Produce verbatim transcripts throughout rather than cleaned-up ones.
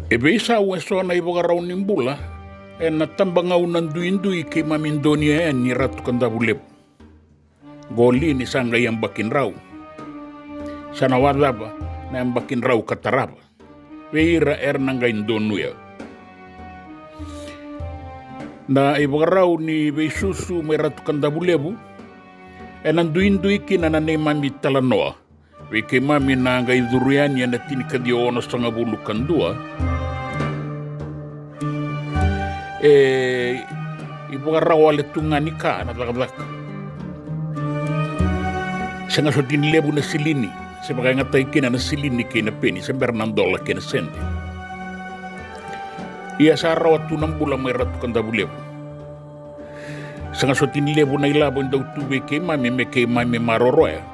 E veisau eso na ivakarau ni bula ena tabagauna duidui keimami donuya yani Ratu Kadavulevu. Qo li ni sa qai yabaki drau. Sa na wacava na yabaki drau ka tarava vei ira era na qai donuya. Na ivakarau ni veisusu mai Ratu Kadavulevu ena duidui kina na neimami talanoa vei keimami na qai curu yani ena tinikaciwa onosagavulu ka dua. E ivakarau wale tu ga ni ka na cakacaka. Sega soti ni levu na silini, se vakayagataki kina na silini kei na peni, se bera na dola kei na sede. Ia sa rawa tu na bula mai Ratu Kadavulevu. Sega soti ni levu na ilavo e dau tu vei keimami me keimami maroroya.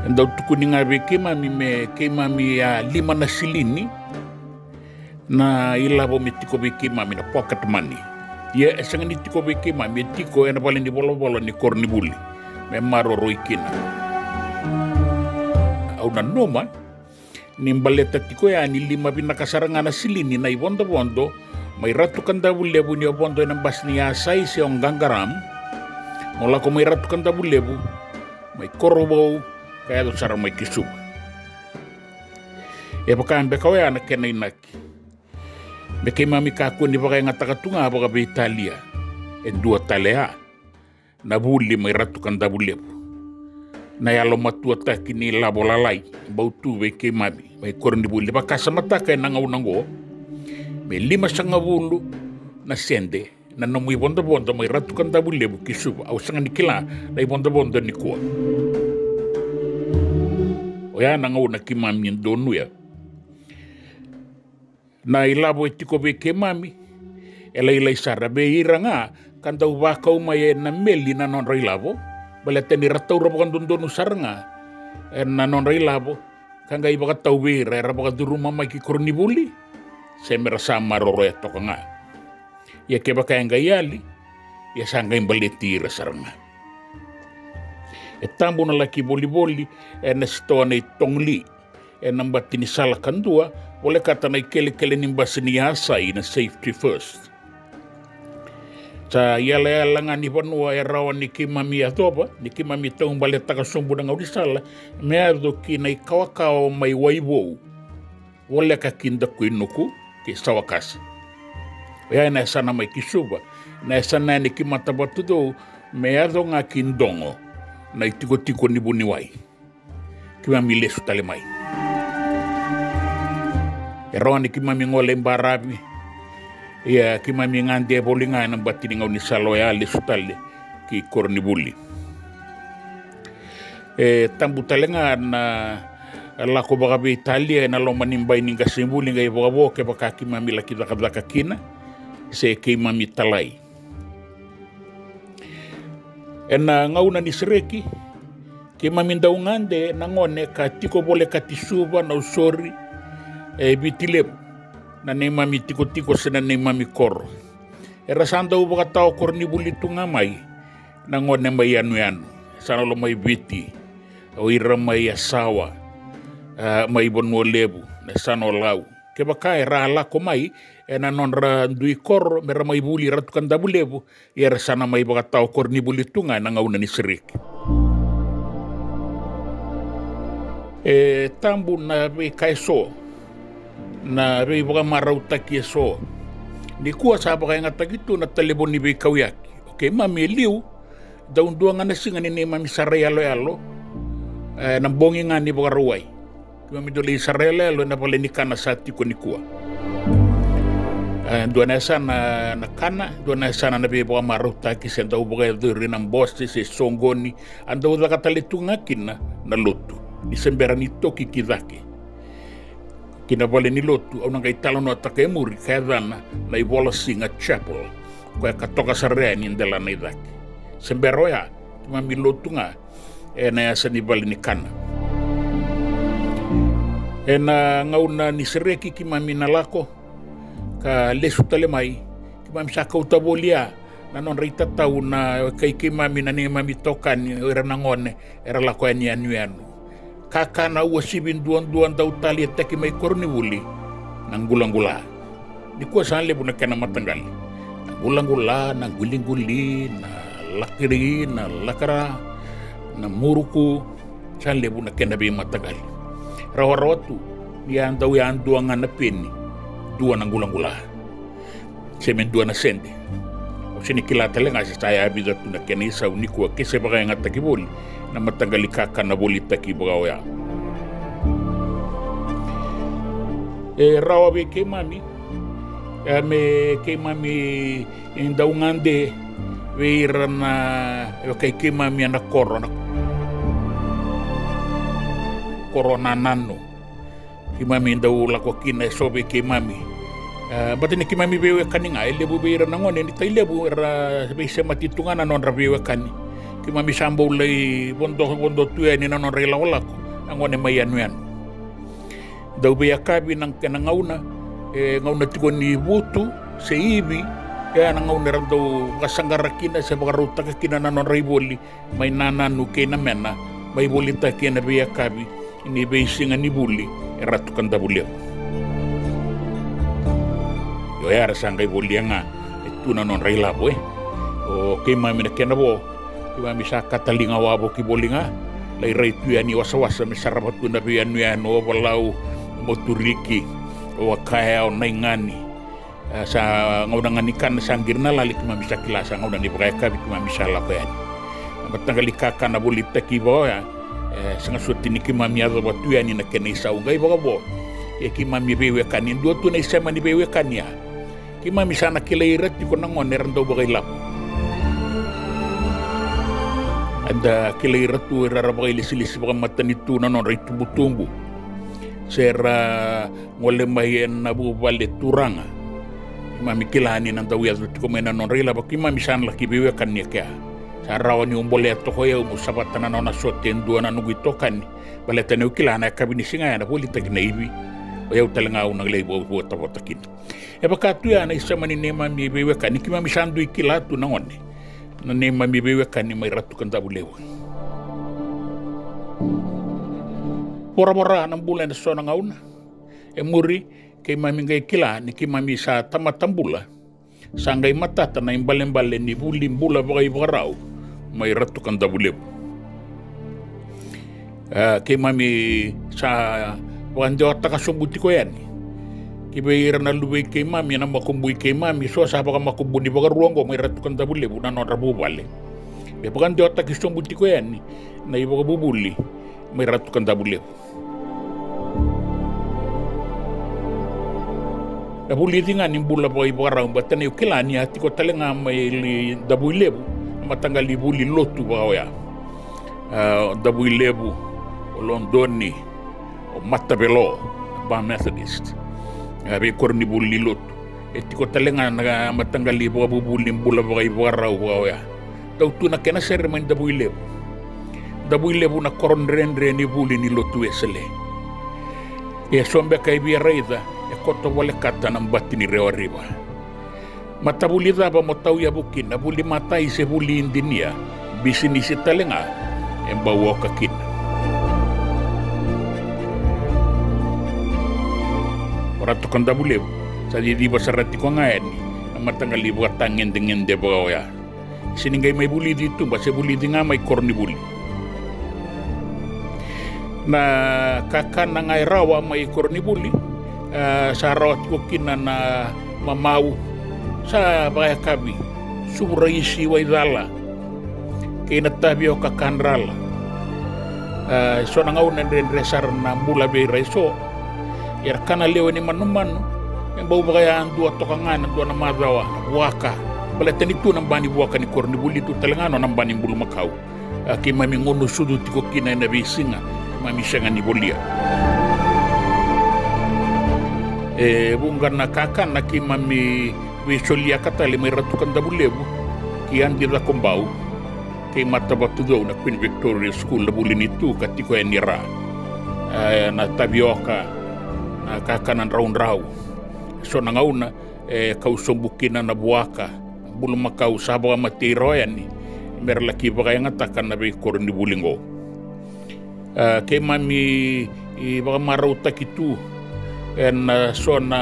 E dau tukuni ga vei keimami me keimami a lima na silini na ilavo me tiko vei keimami, na pocket money. Ia e sega ni tiko vei keimami, e tiko ena vale ni volavola ni koronivuli me maroroi kina. Au nanuma ni baleta tiko yani lima vinaka sara ga na silini na ivodovodo mai Ratu Kadavulevu ni o vodo ena basi ni yasai se o qaqaram, mo lako mai Ratu Kadavulevu, mai Korovou, ka yaco sara mai ki Suva. E vaka beka oya na kena inaki. Me keimami kakua ni vakayagataka tu ga vakaveitalia e dua tale ya na vuli mai Ratu Kadavulevu. Na yalomatuataki ni lavo lalai bau tu vei keimami mai koronivuli, vakasamataka ena gauna oqo me limasagavulu na sede na nomu ivodovodo mai Ratu Kadavulevu ki Suva. Au sega ni kila na ivodovodo nikua. Oya na gauna keimami donuya. Na ilavo e tiko vei keimami e lailai sara vei ira ga ka dau vakau mai ena meli na nodra ilavo, baleta ni ra taura vakadodonu sara ga ena nodra ilavo ka qai vakatau vei ira era vakacuruma mai ki koronivuli, se me ra sa maroroya toka ga. Ia kevaka e qai yali, ia sa qai baleti ira sara ga. E tabu na laki volivoli ena sitoa nei Tongli ena bati ni sala kadua, volekata na ikelekele ni basi ni yasai na Safety First. Sa iyalayala ga ni vanua e rawa ni keimami yacova ni keimami taubaletaka sobu na gaunisala me yaco ki na ikawakawa mai Waivou, voleka ki Dakuinuku kei Sawakasa. Oya ena yasana mai ki Suva, na yasana yani ki Matavatucou me yaco ga ki Dogo, na itikotiko ni vuniwai. Keimami lesu tale mai. E rawa ni keimami gole i baravi. Ia keimami gade voli ga ena bati ni gaunisala oya lesu tale ki koronivuli. E tabu tale ga na lako vakaveitalia ena loma ni bai ni qasenivuli qai vakavo kevaka keimami laki cakacaka kina se keimami talai. Ena gauna ni sereki, keimami dau gade na gone ka tiko volekati Suva, Nausori, e Viti Levu, na neimami tikotiko se na neimami koro. Era sa dau vakatawa koronivuli tu ga mai na gone mai yanuyanu, sa na lo mai Viti, o ira mai Yasawa, a, mai Vanua Levu, na yasana o Lau. Kevaka era lako mai ena nodra dui koro me ra mai vuli Ratu Kadavulevu, ia era sa na mai vakatawa koronivuli tu ga ena gauna ni sereki. E tabu na veika eso, na veivakamarautaki eso. Nikua sa vakayagataki tu na talevoni veikauyaki. O keimami e liu, dau dua ga na siga ni neimami sara iyaloyalo, e, na bogi ga ni Vakarauwai. Keimami dau lai sara iyaloyalo ena vale ni kana sa tiko nikua. E, dua na yasana na kana, dua na yasana na veivakamarautaki se dau vakayacori na bose se soqoni, a dau caka tale tu ga kina na lotu. Ni se bera ni toki ki cake ki na vale ni lotu, au na qai talanoataka e muri ka yacana na iVolasiga Chapel, koya ka toka sara yani e delana i cake. Se bera oya, keimami lotu ga ena yasa ni vale ni kana. Ena gauna ni sereki keimami na lako ka lesu tale mai, keimami sa kauta voli ya na nodra itatau na kai keimami, na neimami itokani, o ira na gone era lako yani yanuyanu. kakana uasivi duadua dau taleitaki mai koronivuli, na qulaqula. Nikua sa levu na kena mataqali. Na qulaqula, na quiliquli, na lakiri, na lakara, na muruku, sa levu na kena veimataqali. Rawarawa tu ni a dau yadua ga na peni, dua na qulaqula. Se me dua na sede. Au sega ni kila tale ga se sa yavica tu na kena isau nikua ke se vakayagataki voli na mataqali kakana volitaki vaka oya. E rawa vei keimami, e, me keimami dau gade vei ira na, e, vaka i keimami ena koro, na koro nananu. Keimami dau lako kina e so vei keimami. E, baleta ni keimami veiwekani ga, e levu vei ira na gone ni tai levu era veisemati tu ga na nodra veiwekani. Keimami sa bau lai vodo, vodo tu yani na nodra ilakolako na gone mai yanuyanu. Dau veiyakavi na kena gauna, e gauna tiko ni vutu se ivi, e a na gauna era dau vakasaqara kina se vakarautaka kina na nodra ivoli mai nananu kei na mena, mai volitaki ena veiyakavi ni veisiga ni vuli e Ratu Kadavulevu. Io, era sa qai volia ga e tu na nodra ilavo, e. O keimami na kena vo, keimami sa kataliga wavoki voli ga, lai rai tu yani wasawasa me sarava tu na veiyanuyanu o Valau, Moturiki, o Wakaya, o Naigani. E, sa gauna ga ni kana sa qiri na lali, keimami sa kila sa gauna ni vakayakavi keimami sa lako yani. Na mataqali kakana volitaki vaka oya, e, sega soti ni keimami yacova tu yani na kena isau qai vakavo. Ia keimami veiwekani, e dua tu na isema ni veiwekani ya. Keimami sa na kilai ira tiko na gone era dau vakailavo. Eda kilai ira tu era, era vakailesilesi vakamatanitu na nodra itubutubu. Se ra gole mai ena vuvale turaga. Keimami kila ni na dau yaco tiko mai na nodra ilavo, keimami sa na laki veiwekani kea. Sa rawa niu bolea toka o yau meu savata na nona sote e dua na noqu itokani. Baleta niu kila na yakavi ni siga ya na volitaki na ivi, o yau tale ga au na lai votavota kina. E vaka tu ya na isema ni neimami veiwekani, keimami sa dui kila tu na gone na neimami veiwekani mai Ratu Kadavulevu. Voravora na bula ena so na gauna. E muri, keimami qai kila ni keimami sa tamata bula, sa qai matata na ibalebale ni vuli bula vakaivakarau mai Ratu Kadavulevu. E, keimami sa vakadewataka sobu tiko yani ki vei ira na luvei keimami, na makubui keimami, so sa vakamakubuni vakarua oqo mai Ratu Kadavulevu na nodra vuvale. E vakadewataki sobu tiko yani na ivakavuvuli mai Ratu Kadavulevu. Na vulici ga ni bula vakaivakarau, baleta niu kila ni a tiko tale ga mai Davuilevu na mataqali vuli lotu vaka oya. A, Davuilevu, o Lodoni, o Matavelo, Ba Methodist. A, veikoronivuli ni lotu. E tiko tale ga na mataqali vakavuvuli bula vakaivakarau vaka oya. Dau tu na kena sere mai Davuilevu. Davuilevu na koro dredre ni vuli ni lotu Wesele. E so beka e via raica e koto volekata na bati ni Rewa River. Matavuli cava mo tauyavu kina, vuli matai se vuli idinia, bisinisi tale ga e bau oka kina. O Ratu Kadavulevu sa ciciva sara tiko ga yani na mataqali vakatagedegede vaka oya. Sega ni qai mai vulici i tuba, se vulici ga mai koronivuli. Na kakana ga e rawa mai koronivuli, e, sa rawa tiko kina na mamau, sa vakayakavi, suvu raisi waicala, kei na tavioka kadrala. E, so na gauna e dredre sara na bula vei ira e so. Era kana lewe ni manumanu, e bau vakayadua toka ga ena dua na macawa, na vuaka. Baleta ni tu na ba ni vuaka ni koronivuli, tu tale ga na nona ba ni bulumakau. A, keimami gunu sucu tiko kina ena veisiga, keimami sega ni volia. E vuqa na kakana keimami veisoliaka tale mai Ratu Kadavulevu ki Adi Cakobau kei Matavatucou, na Queen Victoria School, na vuli ni tu ka tiko yani ra. E, na tavioka, na kakana draudrau. So na gauna e kau sobu kina na vuaka, bulumakau sa vakamatei rawa yani, me ra laki vakayagataka na veikoronivuli oqo. A, keimami i vakamarautaki tu ena so na,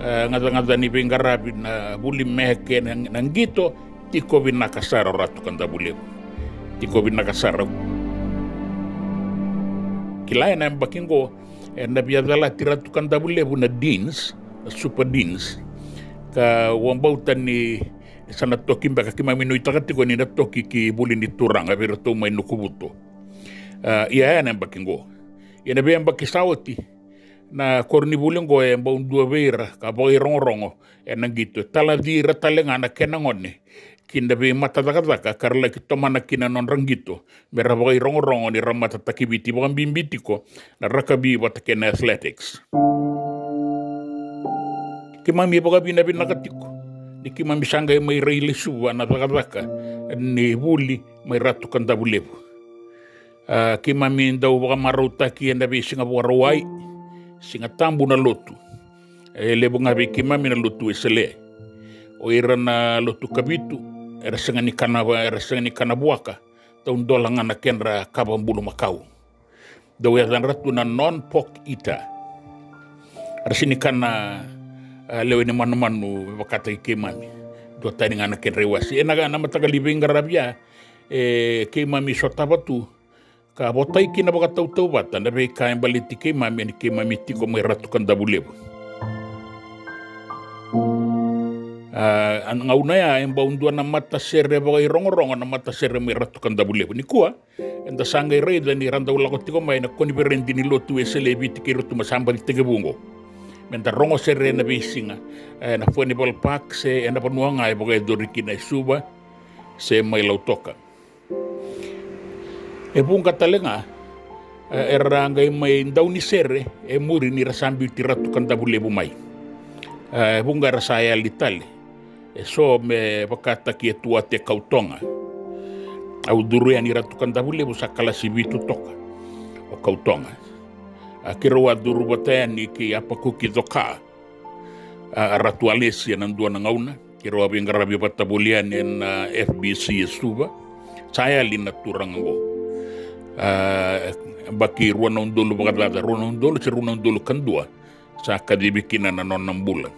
a, gacagaca ni veiqaravi na vuli me kena na qito, tiko vinaka sara o Ratu Kadavulevu. Tiko vinaka sara. Kila ena yabaki qo, ena via calati Ratu Kadavulevu na Deans, na Super Deans. Ka au vakabauta ni sa na toki beka, keimami nuitaka tiko ni na toki ki vuli ni turaga vei iratou mai Nukuvuto. A, ia ena yabaki qo. Ia na veiyabaki sa oti, na koronivuli qo e bau dua vei ira ka vakairogorogo ena qito, e talaci ira tale ga na kena gone ki na veimatacakacaka ka ra laki tomana kina na nodra qito me ra vakairogorogo ni ra matataki Viti, vakabibi tiko na rakavi vata kei na athletics. Keimami vakavinavinaka tiko ni keimami sa qai mai railesuva na cakacaka ni vuli mai Ratu Kadavulevu. A, keimami dau vakamarautaki ena veisiga Vakarauwai, Siga Tabu na lotu. E levu ga vei keimami na lotu Wesele. O ira na lotu Kavitu era sega ni kana, era sega ni kana vuaka, taudola ga na kedra kava bulumakau. Dau yacadra tu na non-pork eater. Era sega ni kana, a, lewe ni manumanu vakataki keimami. Duatani ga na kedra iwase. Ena, na mataqali veiqaravi ya, e, keimami sotava tu ka votai kina vakatautauvata na veika e baleti keimami ni keimami tiko mai Ratu Kadavulevu. A, na gauna ya e bau dua na matasere vakairogorogo na matasere mai Ratu Kadavulevu. Nikua eda sa qai raica ni ra dau lako tiko mai na koniferedi ni lotu Wesele e Viti kei Rotuma, sa baci tekivu qo. Meda rogo sere ena veisiga, e, na Furnival Park se ena vanua ga e vakayacori kina e Suva se mai Lautoka. E vuqa tale ga, e, era qai mai dau ni sere e muri ni ra sa biuti Ratu Kadavulevu mai. E, e vuqa era sa yali tale. E so me vakataki e Tuate Kautoga. Au curu yani Ratu Kadavulevu sa kalasi vitu toka o Kautoga. A, keirau a curu vata yani kei Apakuki Coka, a, a Ratu Alesi ena dua na gauna. Keirau a veiqaravi vata voli yani ena, a, F B C e Suva. Sa yali na turaga qo. A, baki rua na udolu vakacaca, rua na udolu se rua na udolu ka dua, sa kacivi kina na nona bula.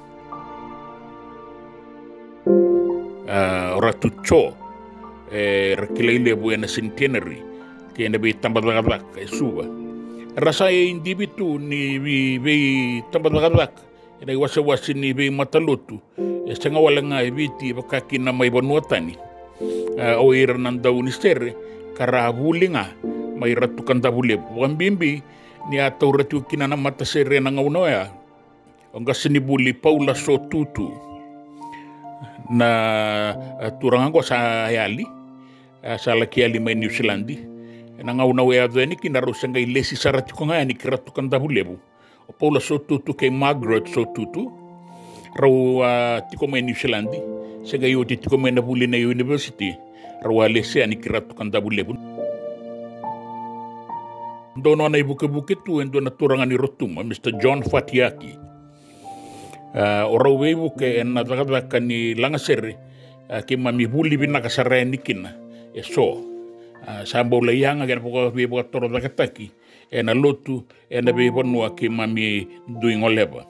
A, o Ratu Jo, e, ra kilai levu ena Centenary kei na veitabacakacaka e Suva. Ra sa idivi tu ni vei, veitabacakacaka ena iwasewase ni veimatalotu e sega wale ga e Viti, vaka kina mai vanua tani. A, o ira na dau ni sere ka ra vuli ga mai Ratu Kadavulevu, vakabibi ni a taura tiko kina na matasere ena gauna oya o qasenivuli Paula Sotutu. Na, a, turaga qo sa yali, a, sa laki yali mai Niusiladi. Ena gauna au yaco yani kina rau se qai lesi sara tiko ga yani ki Ratu Kadavulevu. O Paula Sotutu kei Margaret Sotutu, rau a tiko mai Niusiladi, se qai oti tiko mai na vuli na university, rau a lesi yani ki Ratu Kadavulevu. Dua nona ivukevuke tu e dua na turaga ni Rotuma, Mister John Fatiaki. A, o rau veivuke ena cakacaka ni lagasere, a, keimami vuli vinaka sara yani kina e so. A, sa bau lai yaga kei na vaka, veivakatorocaketaki ena lotu ena veivanua keimami dui goleva.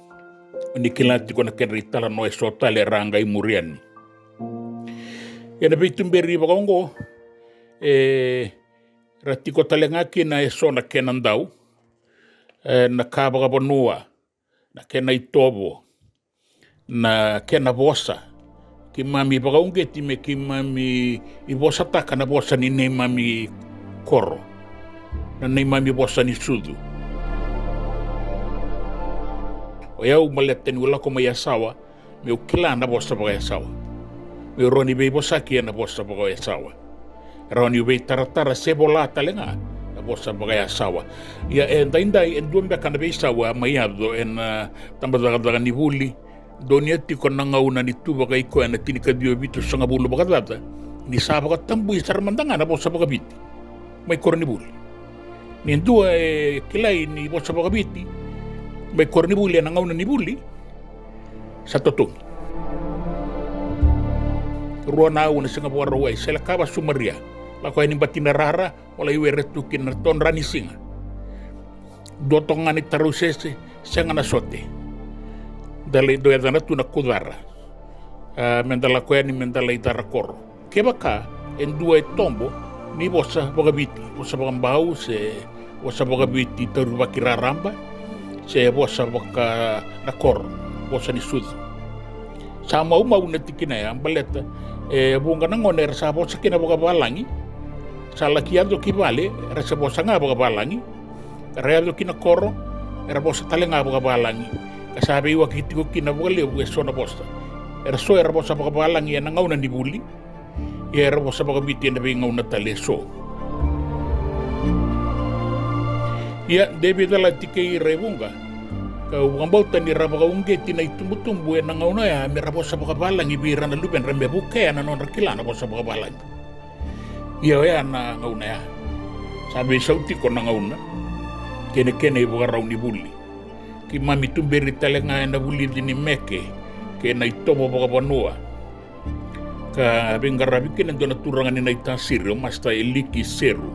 Ni kila tiko na kedra italanoa e so tale era a qai muri yani. Ena veituberi vakaoqo, e, ra tiko tale ga kina e so na kena dau, e, na ka vakavanua, na kena itovo, na kena vosa. Keimami vakauqeti me keimami ivosataka na vosa ni neimami koro, na neimami vosa ni sucu. O yau baleta niu lako mai Yasawa, meu kila na vosa vakayasawa. Meu rawa ni veivosaki ena vosa vakayasawa. Rawa niu veitaratara se vola tale ga na vosa vakayasawa. Ia e daidai e dua beka na veisau a mai yaco ena, a, tabacakacaka ni vuli. Donuya tiko na gauna ni tu vakaikoya na tinikaciwa vitusagavulu vakacaca, ni sa vakatabui sara mada ga na vosa vakaviti mai koronivuli. Ni dua e kilai ni vosa vakaviti mai koronivuli ena gauna ni vuli, sa totogi. Rua na aua na siga Vakarauwai, Selekava Sumaria, Lako yani Batirarara, mo lai were tu kina na todra ni siga. Dua toka ga ni tarausese, sega na sote. Da lai dau yacana tu na Kucara. A, me da lako yani me da lai cara koro. Kevaka e dua e tobo ni vosa vakaviti, vosa vakabau se vosa vakaviti taurivaki raraba, se vosa vaka na koro, vosa ni sucu. Sa maumau na tikina ya baleta e vuqa na gone era sa vosa kina vakavalagi, sa laki yaco ki vale era se vosa ga vakavalagi, era yaco ki na koro era vosa tale ga vakavalagi, ka sa veiwaki tiko kina vakalevu e so na vosa. Era so era vosa vakavalagi ena gauna ni vuli, ia era vosa vakaviti ena veigauna tale e so. Ia de veicalati kei ira e vuqa, kau vakabauta ni ra vakauqeti na itubutubu ena gauna oya me ra vosa vakavalagi vei ira na luvedra me vukea na nodra kila na vosa vakavalagi. Ia oya na gauna ya sa veisau tiko na gauna kei na kena ivakarau ni vuli. Keimami tuberi tale ga ena vulici ni meke kei na itovo vakavanua, ka veiqaravi kina e dua na turaga ni Naitasiri, o Master Eliki Seru.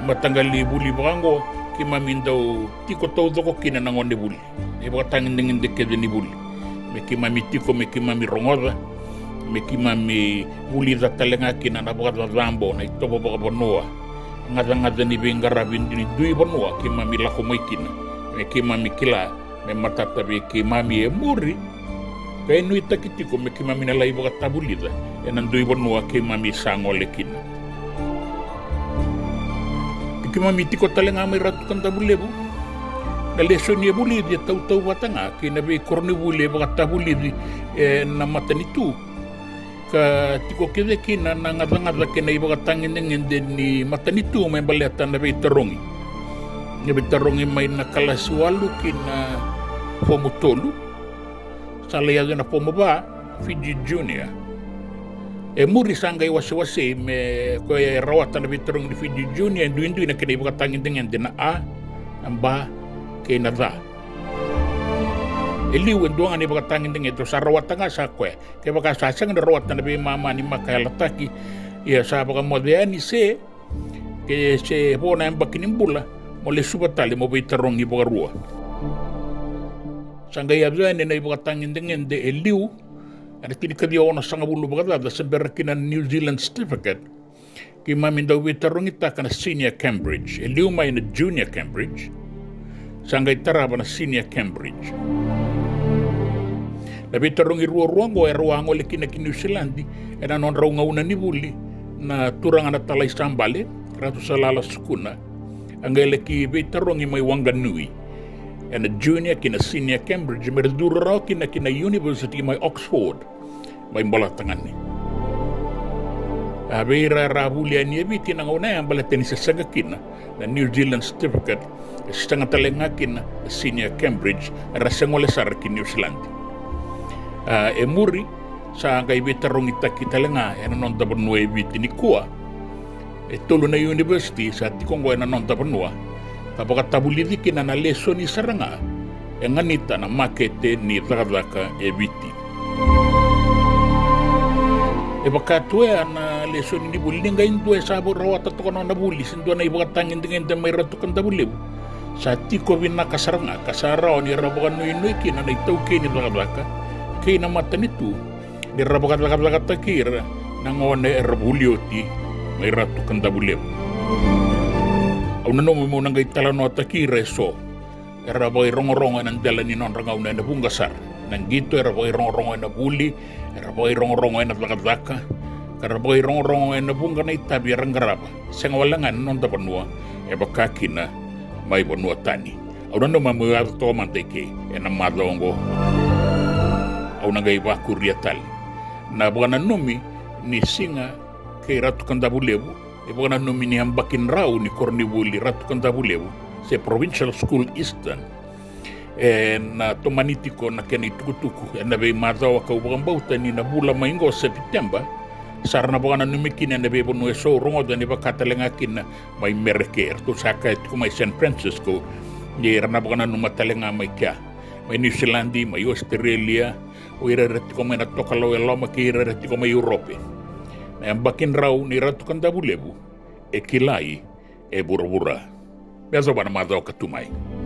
Mataqali vuli vaka oqo keimami dau tiko taucoko kina na gone vuli, na ivakatagedegede kece ni vuli, me keimami tiko, me keimami rogoca, me keimami vulica tale ga kina na vakacacabo, na itovo vakavanua, gacagaca ni veiqaravi ni dui vanua keimami lako mai kina, me keimami kila me matata vei keimami e muri, ka e nuitaki tiko me keimami na lai vakatavulica ena dui vanua keimami sa gole kina. Ni keimami tiko tale ga mai Ratu Kadavulevu, na lesoni e vulici e tautauvata ga kei na veikoronivuli e vakatavulici ena matanitu, ka tiko kece kina na gacagaca kei na ivakatagedegede ni matanitu me baleta na veitarogi. Na veitarogi mai na kalasi walu ki na fomu tolu, sa lai yaco ena fomu va, Fiji Junior. E muri sa qai wasewasei me koya e rawata na veitarogi ni Fiji Junior e duidui na kena ivakatagedegede na A, na B, kei na C. E liu e dua ga na ivakatagedegede o sa rawata ga sa koya. Kevaka sa sega ni rawata na veimama ni maka yalataki, ia sa vakamoce yani se, ke se vo na yabaki ni bula, mo lesuva tale mo veitarogi vakarua. Sa qai yaco yani na ivakatagedegede e liu, ena tinikaciwa onosagavulu vakacaca se bera kina na New Zealand Certificate. Keimami dau veitarogitaka na Senior Cambridge, e liu mai na Junior Cambridge, sa qai tarava na Senior Cambridge. Na veitarogi ruarua oqo erau a gole kina ki Niusiladi ena nodrau gauna ni vuli na turaga na Talai Sabale, Ratu Salala Sukuna, a qai laki veitarogi mai Wanganui ena Junior kei na Senior Cambridge, me ra curu rawa kina ki na University mai Oxford, mai Bolatagane. A vei ira era a vuli yani e Viti na gauna ya baleta ni se sega kina na New Zealand Certificate, e sega tale ga kina na Senior Cambridge, era se gole sara ki Niusiladi. A, e muri sa qai veitarogitaki tale ga ena noda vanua e Viti nikua. E tolu na university sa tiko oqo ena noda vanua, ka vakatavulici kina na lesoni sara ga e ganita na makete ni cakacaka e Viti. E vaka tu ya na lesoni ni vuli, ni qai dua e sa rawata toka na nona vuli se dua na ivakatagedegede mai Ratu Kadavulevu, sa tiko vinaka sara ga ka sa rawa ni ra vakanuinui kina na itaukei ni cakacaka kei na matanitu, ni ra vakacakacakataki ira na gone era vuli oti mai Ratu Kadavulevu. Au nanuma meu na qai talanoataki ira e so era vakairogorogo ena dela ni nodra gauna ena vuqa sara. Na qito era vakairogorogo ena vuli, era vakairogorogo ena cakacaka, ka ra vakairogorogo ena vuqa na itavi era qarava, sega wale ga ena noda vanua, e vaka kina mai vanua tani. Au nanuma meu yaco toka mada i ke ena macawa oqo. Au na qai vakuria tale na vakananumi ni siga kei Ratu Kadavulevu, ni vakananumi ni yabaki drau ni koronivuli Ratu Kadavulevu se Provincial School Eastern. Ena tomani tiko na kena itukutuku ena veimacawa, kau vakabauta ni na vula mai oqo Sepiteba, sa ra na vakananumi kina ena veivanua e so, rogoca ni vaka tale ga kina mai Mereke. Eratou sa kaya tiko mai San Francisco ni ra na vakananuma tale ga mai kea, mai Niusiladi, mai Ositerelia, o ira era tiko mai na tokalau e loma kei ira era tiko mai Europe. Na yabaki drau nei Ratu Kadavulevu e kilai e vuravura. Me yacova na macawa ka tu mai.